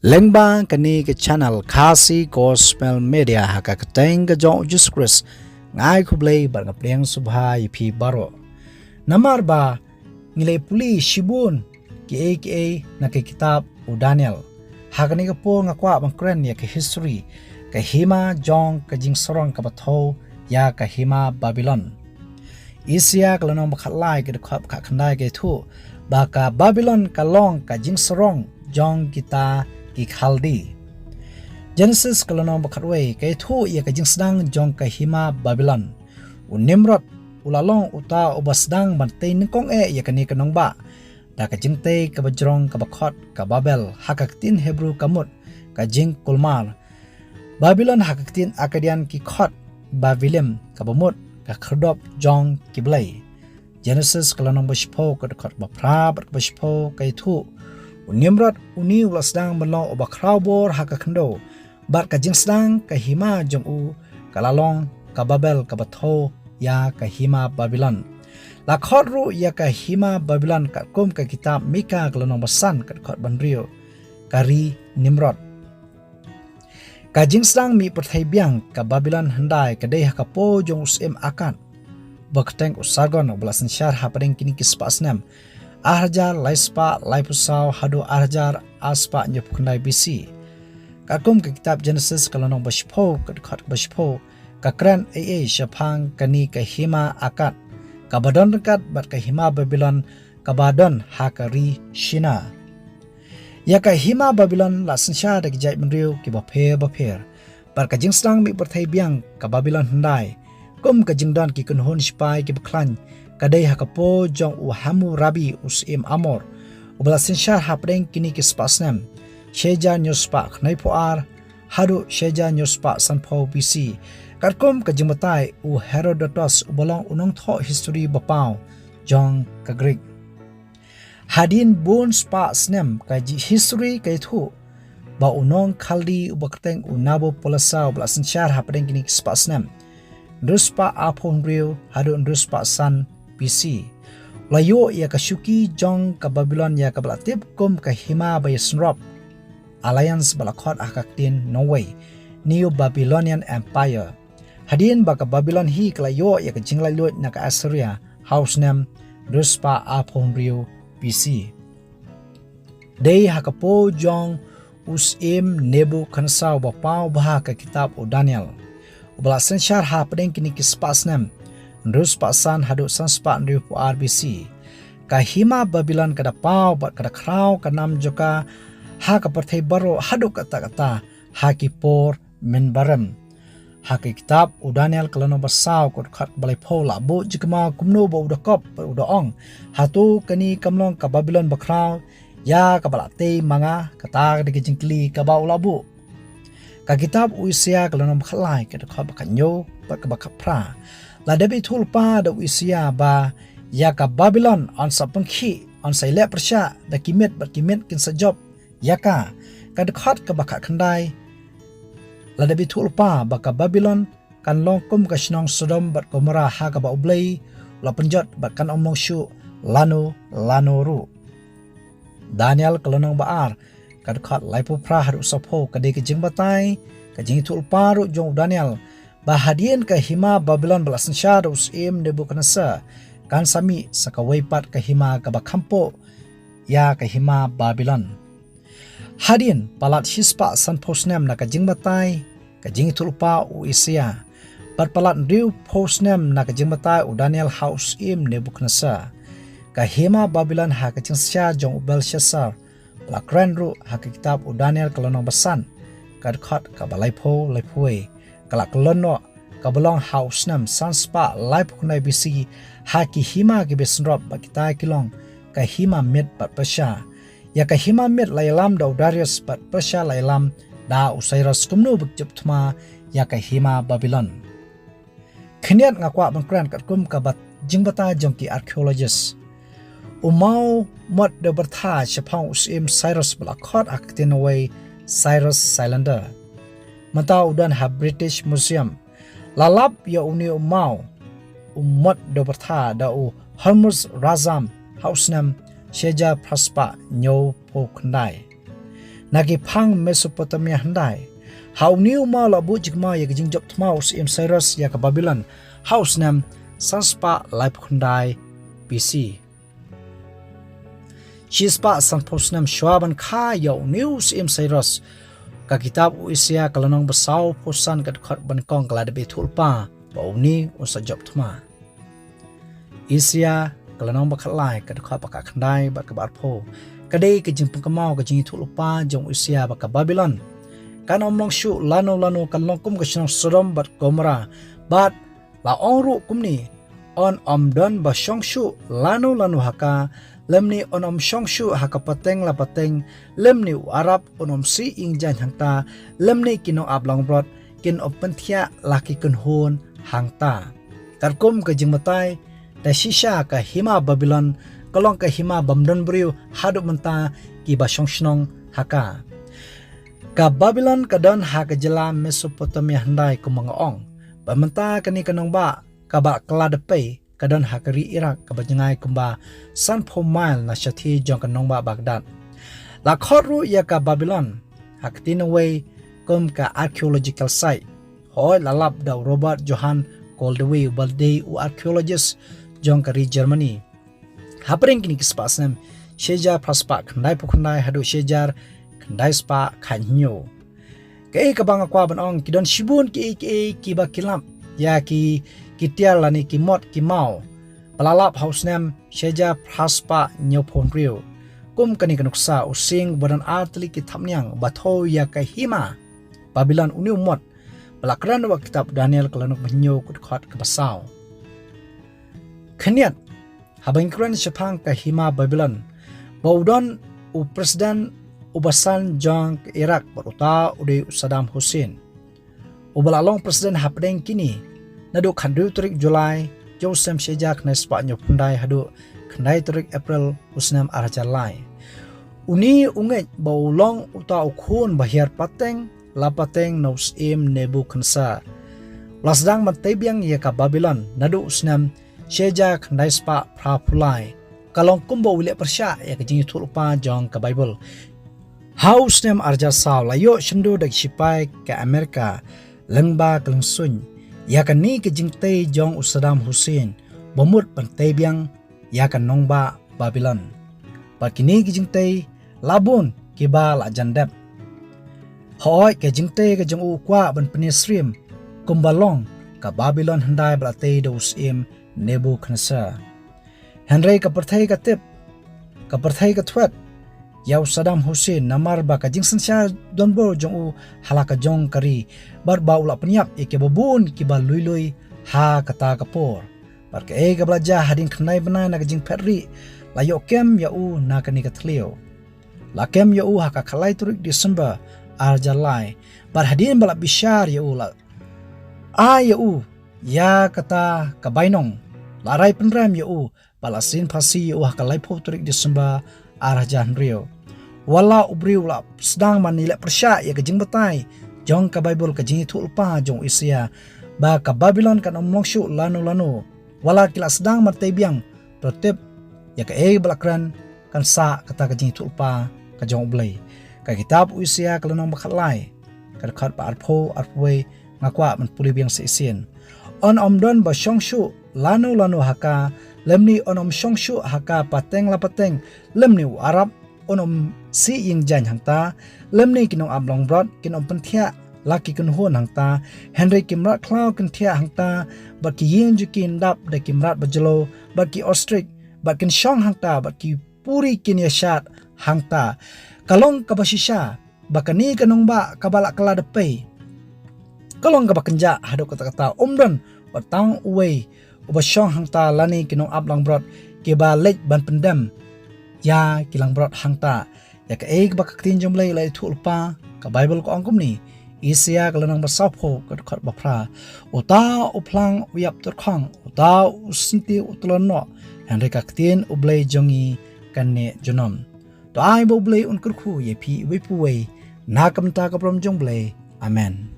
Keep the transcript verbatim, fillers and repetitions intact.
Lyngba kane ka channel Khasi Gospel Media ha ka kyrteng ka jong u Jisu Khrist, nga ai khublei bad nga pdiang sngewbha ïa phi baroh. Namar ba ngi la pule shibun kiei kiei na ka kitab u Daniel. Ha kane ka por nga kwah ban kren ïa ka history, ka hima jong ka jingsarong kaba thew ïa ka hima Babilon. Isaïah ka lynnong ba khatlai ka dkhot ba khatkhyndai ka ïathuh ba ka Babilon ka long ka jingsarong jong kita ki Khaldi. Genesis ka lynnong ba khatwei ka ïathuh ïa ka jingsdang jong ka hima Babilon. U Nimrod u la long uta uba sdang ban tei nyngkong eh ïa kane ka nongbah da ka jingtei kaba jrong kaba khot ka Babel, ha ka ktien Hebru ka mut ka jingkulmar. Babilon ha ka ktien Akkadian ki khot Babilim, kaba mut ka khyrdop jong ki blei. Genesis ka lynnong ba shiphew ka dkhot ba phra bad kaba shiphew ka ïathuh, u Nimrod une u la sdang ban long uba khraw bor ha ka khyndew, bad ka jingsdang ka hima jong u ka la long ka Babel kaba thew ïa ka hima Babilon. La khot ruh ïa ka hima Babilon katkum ka kitab Mika ka lynnong ba san ka dkhot ba hynriew, ka ri Nimrod. Ka jingsdang mih pyrthei biang ka Babilon hyndai ka dei ha ka por jong u syiem Akkad, ba kyrteng u Sargon, uba la synshar hapdeng kine ki spah snem ar hajar lai spah laiphew saw haduh ar hajar ar spah hynñiewphew khyndai B C. Katkum ka kitab Genesis ka lynnong ba shiphew ka dkhot ba shiphew ka kren ei ei shaphang kane ka hima Akkad, kaba don ryngkat bad ka hima Babilon kaba don ha ka ri Shinar. Ïa ka hima Babilon la synshar da ki jaitbynriew kiba pher bapher. Bad ka jingsdang mih pyrthei biang ka Babilon hyndai, kum ka jingdon ki kynhun sipai kiba khlaiñ, ka dei ha ka por jong u Hammurabi u syiem Amor, uba la synshar hapdeng kine ki spah snem shi hajar hynñiew spah khyndai phew ar haduh shi hajar hynñiew spah san phew B C. Katkum ka jingbatai u Herodotus, uba long u nongthoh history ba paw jong ka Greek. Hadien bun spah snem ka ji-, history ka ïathuh ba u nong Khaldi uba kyrteng u Nabopolassar, uba la synshar hapdeng kine ki spah snem hynriew spah arphew hynriew haduh hynriew spah san B C, u la ïoh ïa ka shuki jong ka Babilon, ïa kaba la tip kum ka hima ba ïasynrop, alliance ba la khot ha ka ktien Nongwei, New Babylonian Empire. Hadien ba ka Babilon hi ka la ïoh ïa ka jinglaitluid na ka Assyria ha u snem hynriew spah arphew hynriew B C. Dei ha ka por jong u syiem Nebukhadnessar uba paw bha ka kitab u Daniel, uba la synshar hapdeng kine ki spah snem hynriew spah san haduh san spah hynriew phew ar B C. Ka hima Babilon ka da paw bad ka da khraw ka nam jong ka ha ka pyrthei baroh haduh katta katta ha ki por mynbarim. Ha ka kitab u Daniel ka lynnong ba saw ka dkhot ba laiphew la buh jingkynmaw kumno ba u da kop bad u da ong, hato kane kam long ka Babilon bakhraw ïa kaba la tei ma nga? Kata ka dei ka jingkylli kaba u la buh. Ka kitab u Isaïah ka lynnong ba khatlai ka dkhot ba khathynñiew bad kaba khatphra la dep ïathuh lypa da u Isaïah ba ïa ka Babilon yn sa pynkhih, yn sa ïaleh pyrshah da ki miet bad ki miet kin sa jop ïa ka. Ka dkhot kaba khatkhyndai la dep ïathuh lypa ba ka Babilon kan long kum ka shnong Sodom bad Gomorrah ha kaba U Blei u la pynjot bad kan ym long shuh lano lano ruh. Daniel ka lynnong ba ar ka dkhot laiphew phra haduh sawphew ka dei ka jingbatai, ka jingïathuh lypa ruh jong u Daniel, ba hadien ka hima Babilon ba la synshar da u syiem Nebukhadnessar kan sa mih sa kawei pat ka hima kaba kham poh ïa ka hima Babilon. Hadien palat shispah sanphew snem na ka jingbatai, ka jingïathuh lypa u Isaïah, bad palat hynriewphew snem na ka jingbatai u Daniel ha u syiem Nebukhadnessar, ka hima Babilon ha ka jingsynshar jong u Belshassar, ba la kren ruh ha ka kitab u Daniel ka lynnong ba san ka dkhot kaba laiphew, laiphew wei, ka la kyllon noh kaba long ha u snem san spah laiphew khyndai B C ha ki hima kiba ïasynrop, bad kita ki long ka hima Mid bad Persia. Ïa ka hima Mid la ïalam da u Darius bad Persia la ïalam da u Cyrus, kumno ba ki jop thma ïa ka hima Babilon. Khyndiat nga kwah ban kren katkum kaba jingbatai jong ki archaeologist. U maw mot da byrtha shaphang u syiem Cyrus ba la khot ha ka ktien Nongwei Cyrus Cylinder, mynta u don ha British Museum. La lap ïa une u maw, u mot da byrtha, da u Hormuzd Razzam ha u snem shi hajar phra spah hynñiewphew khyndai. na ki phang Mesopotamia hyndai. Ha une u maw la buh jingkynmaw ïa ka jingjop thma u Syiem Cyrus ïa ka Babilon ha u snem san spah laiphew khyndai B C. Shi spah sanphew snem shuwa ban kha ïa une u Syiem Cyrus, ka kitab u Isaïah ka lynnong ba sawphew san ka dkhot ba nyngkong ka la dep ïathuh lypa ba une un sa jop thma. Isaïah ka lynnong ba khatlai ka dkhot ba khatkhyndai bad kaba arphew ka dei ka jingpynkynmaw ka jingïathuh lypa jong u Isaïah ba ka Babilon kan ym long shuh lano lano, kan long kum ka shnong Sodom bad Gomorrah. Bad la ong ruh kumne: Un ym don ba shong shuh lano lano ha ka, lymne un ym shong shuh ha ka pateng la pateng, lymne u Arab un ym sih ïing jaiñ hangta, lymne ki nong ap langbrot kin ym pynthiah la ki kynhun hangta. Katkum ka jingbatai, te shisha ka hima Babilon ka long ka hima bym don briew haduh mynta kiba shong shnong ha ka. Ka Babilon ka don ha ka jylla Mesopotamia hyndai kumba nga ong. Bad mynta kane ka nongbah kaba kylla dpei ka don ha ka ri Iraq kaba jngai kumba sanphew mail na shathie jong ka nongbah Baghdad. La khot ruh ïa ka Babilon ha ka ktien uwei kum ka archaeological site. Hooid, la lap da u Robert Johann Goldwey uba dei u archaeologist jong ka ri Germany. Hapdeng kine ki spah snem, shi hajar phra spah khyndaiphew khyndai haduh shi hajar khyndai spah khathynñiew. Kaei kaba nga kwah ban ong, ki don shibun kiei kiei kiba ki lap ïa ki, ki tiar lane ki mot ki maw ba la lap ha u snem shi hajar phra spah hynñiewphew hynriew. Kum kane ka nuksa, u sing uba don ar tylli ki thapniang ba thew ïa ka hima Babilon, une u mot ba la kren ha ka kitab Daniel ka lynnong ba hynñiew ka dkhot kaba saw. Khyndiat, haba ngi kren shaphang ka hima Babilon, ba u don u president uba san jong ka Iraq bad uta u dei u Saddam Hussein, uba la long president hapdeng kine, naduh khathynriew tarik July jong u snem shi hajar khyndai spah hynñiewphew khyndai haduh khyndai tarik April u snem ar hajar lai. Une u ngeit ba u long uta u khun ba hiar pateng la pateng na u Syiem Nebukhadnezzar. U la sdang ban tei biang ïa ka Babilon naduh u snem shi hajar khyndai spah phraphew lai. Ka long kumba u leh pyrshah ïa ka jingïathuh lypa jong ka Baibl. Ha u snem ar hajar saw la ïoh shyntur da ki shipai ka Amerika lyngba ka lyngsuiñ ïa kane ka jingtei jong u Saddam Hussein ba mut ban tei biang ïa ka nongbah Babilon. Bad kine ki jingtei la bun kiba la jan dep. Hooid, ka jingtei ka jong u kwah ban pynïasyriem kumba long ka Babilon hyndai ba la tei da u Syiem Nebukhadnezzar. Hynrei ka pyrthei ka tip, ka pyrthei ka thwet ïa u Saddam Hussein namar ba ka jingsynshar donbor jong u ha la ka jong ka ri, bad ba u la pynïap ïa kiba bun kiba lui lui ha kata ka por. Bad kaei kaba la jia hadien khyndai bnai na ka jingphet rieh, la ïoh kem ïa u na kane ka thliew. La kem ïa u ha ka khatlai tarik December ar hajar lai. Bad hadien ba la bishar ïa u, la ai ïa u ïa kata ka bainong, la rai pynrem ïa u, bad la sien phasi ïa u ha ka laiphew tarik December ar hajar hynriew. Wat la u briew u la sdang ban ïaleh pyrshah ïa ka jingbatai jong ka Baibl, ka jingïathuh lypa jong u Isaïah ba ka Babilon kan ym long shuh lano lano, wat la ki la sdang ban tei biang, to tip ïa kaei ba la kren kan sah kata ka jingïathuh lypa ka jong U Blei. Ka kitab u Isaïah ka lynnong ba khatlai, ka dkhot ba arphew, arphew wei, nga kwah ban pule biang sa shisien. Un ym don ba shong shuh lano lano ha ka, lymne un ym shong shuh ha ka pateng la pateng, lymne u Arab un ym sih ïing jaiñ hangta, lymne ki nong ap langbrot kin ym pynthiah la ki kynhun hangta, hynrei ki mrad khlaw kin thiah hangta, bad ki ïing jong ki yn dap da ki mrad ba jylliew, bad ki ostrich, bad kin shong hangta, bad ki puri kin ïashad hangta. Ka long kaba shisha ba kane ka nongbah kaba la kylla dpei ka long kaba kynjah haduh katta katta, um don wat tang uwei uba shong hangta lane ki nong ap langbrot kiba leit ban pyndem ïa ki langbrot hangta. Ïa kaei kaba ka ktien jong U Blei la ïathuh lypa, ka Baibl ka ong kumne, Isaïah ka lynnong ba sawphew, ka dkhot ba phra: Uta u phlang u ïap tyrkhong, uta u syntiew u tlot noh, hynrei ka ktien U Blei jong ngi kan neh junom. To ai ba U Blei un kyrkhu ïa phi uwei pa uwei na ka bynta ka burom jong U Blei. Amen.